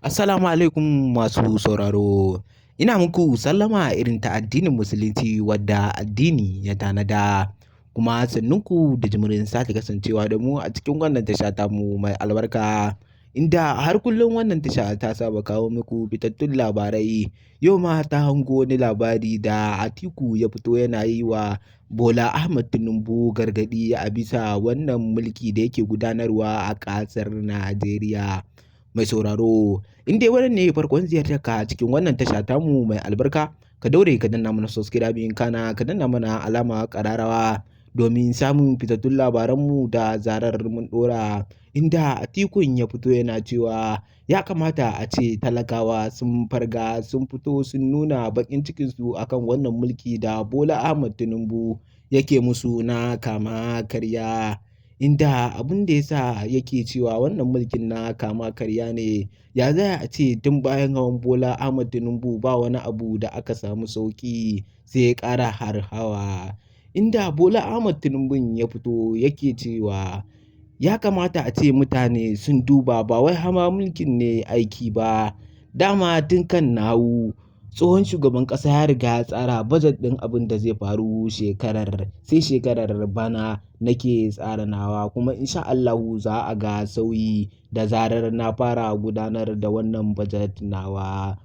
Assalamu alaikum masu sauraro. Ina muku sallama irin ta addinin Musulunci wadda addini ya tanada. Kuma sannunku da jimirin sake kasancewa da mu a cikin wannan tasha tamu mai albarka. Inda har kullum wannan tasha ta saba kawo muku fitattun labarai. Yau ma ta hango wani labari da Atiku ya fito yana yi wa Bola Ahmed Tinubu gargaɗi a bisa wannan mulki da yake gudanarwa a ƙasar Najeriya. Mai sauraro, in dai wannan ne farkon ziyartar ka cikin wannan tasha tamu mai albarka, ka daure ka danna mana subscribe, kana ka danna mana alama ƙararrawa domin samun fitattun labaranmu da zarar mun ɗora. Inda Atikun ya fito yana cewa ya kamata a ce talakawa sun farga, sun fito sun nuna baƙin cikinsu akan wannan mulki da Bola Ahmed Tinubu yake musu na kama karya. Inda abin da ya sa yake cewa wannan mulkin na kama karya ne, ya za a ce tun bayan hawan Bola Ahmed Tinubu ba wani abu da aka samu sauƙi sai ya ƙara hauhawa. Inda Bola Ahmed Tinubu ya fito yake cewa ya kamata a ce mutane sun duba, ba wai hawa mulkin ne aiki ba. Dama tun kan na hau, tsohon shugaban ƙasa ya riga ya tsara bajet ɗin abin da zai faru shekarar, sai shekarar bana nake tsara nawa, kuma insha Allahu za a ga sauyi da zarar na fara gudanar da wannan bajet nawa.